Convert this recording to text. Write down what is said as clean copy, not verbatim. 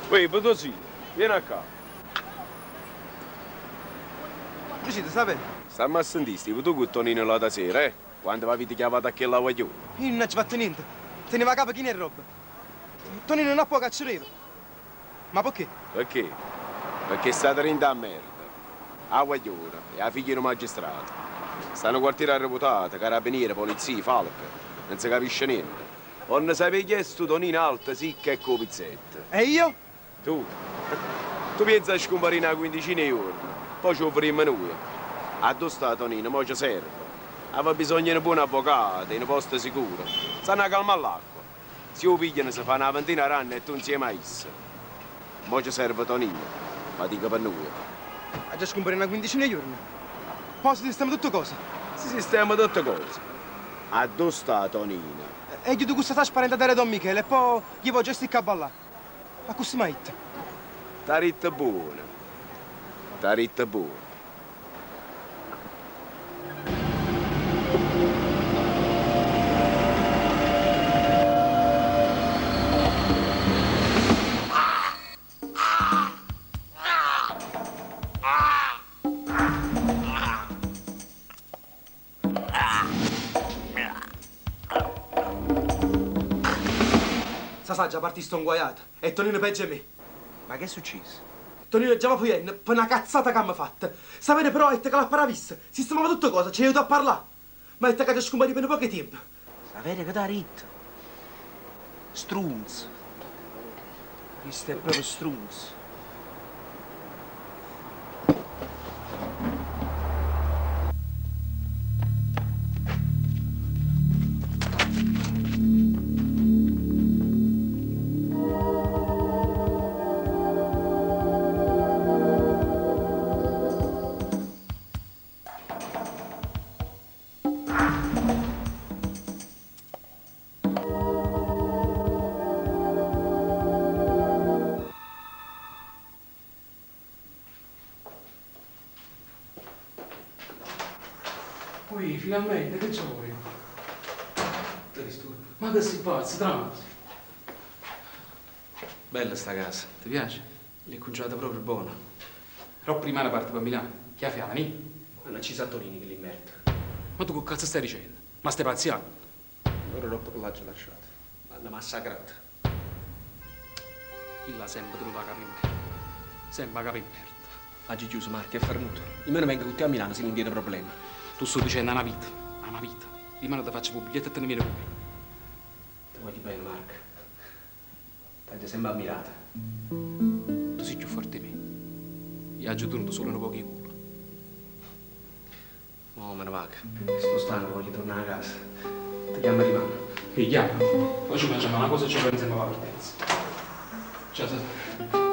Uè, Petosino, viene ccà. Dicite, Savè. Stamme a sentì, stive tu cu Tonino l'ata sera, eh? Quando v'avite chiavato a chella guagliona? Io nun aggio fatto niente. Tenevo 'a capa china 'e robba. Tonino n'appoco accedeva. Ma pecché? Pecché? Pecché state dint' 'a merda. 'A guagliona è 'a figlia 'e nu magistrato. Sta a nu quartiere arreputato, carabiniere, polizia, falchi. Nun se capisce niente. Vonno sapé chi è stu Tonino alto, sicco e cu 'o pizzetto. E io? Tu? Tu pienze a scumparì na quindicina 'e juorne, poi ce 'o vedimmo nuje. Addò sta Tonino, mo ce serve. Ave bisogno 'e nu buono avvocato, 'e nu posto sicuro. S'hann' 'a calmà ll'acqua. Si 'o pigliano se fa na ventina d'anne e tu 'nzieme a isso. Mo ce serve Tonino, fatica pe nuje. Aggia scumparì na quindicina 'e juorne, po' si sistema tutte cose. Si sistema tutte cose. Addò sta Tonino? È ghiuto cu Sasà sparentata 'e don Michele e po' jevo 'o joystick a ballà. Accussì m'ha ditto. T'ha ditto buono. T'ha ditto buono. Sasà aggia partì sto 'nguaiato e Tonino peggio 'e me. Ma che è succieso? Tonino già va fujenno pe na cazzata c'amma fatta. Saverio però ha ditto ca l'apparavisse, sistemava tutte cose, c'è juto a parlà. M'ha ditto c'aggia scumparì pe nu poco 'e tiempo. Saverio che t'ha ditto? Strunz. Chisto è proprio strunz. Uè, finalmente, che gioia! Te disturbo. Ma che si' pazzo, trasi! Bella sta casa, ti piace? L'he cunciata proprio bona. Ropp rimane parte pe Milano, chi 'a fiala, ni? Hanno acciso a Tonino chilli merd. Ma tu che cazzo stai dicenno? Ma stai pazzianno? N'ora doppo che l'aggio lasciato, l'hanno massacrato. Chillo ha sempe tenuto 'a capa 'e merda. Sempe 'a capa 'e merda. Aggio chiuso, Marti, è fernuto. Io me ne vengo cu te a Milano si nun tiene problema. T'o sto dicenno 'a na vita, 'a na vita. Dimane te faccio fa 'o biglietto e te ne viene cu me. Te voglio bene, Marco. T'aggio sempe ammirata. Tu si' cchiù forte 'e me. Io aggio tenuto sulo nu poco 'e culo. Mo me ne vaco. Sto stanco, voglio turnà 'a casa. Te chiammo dimane. Mi chiamma. Poi ci mangiamo na cosa e ci pensiamo alla partenza. Ciao Sasà.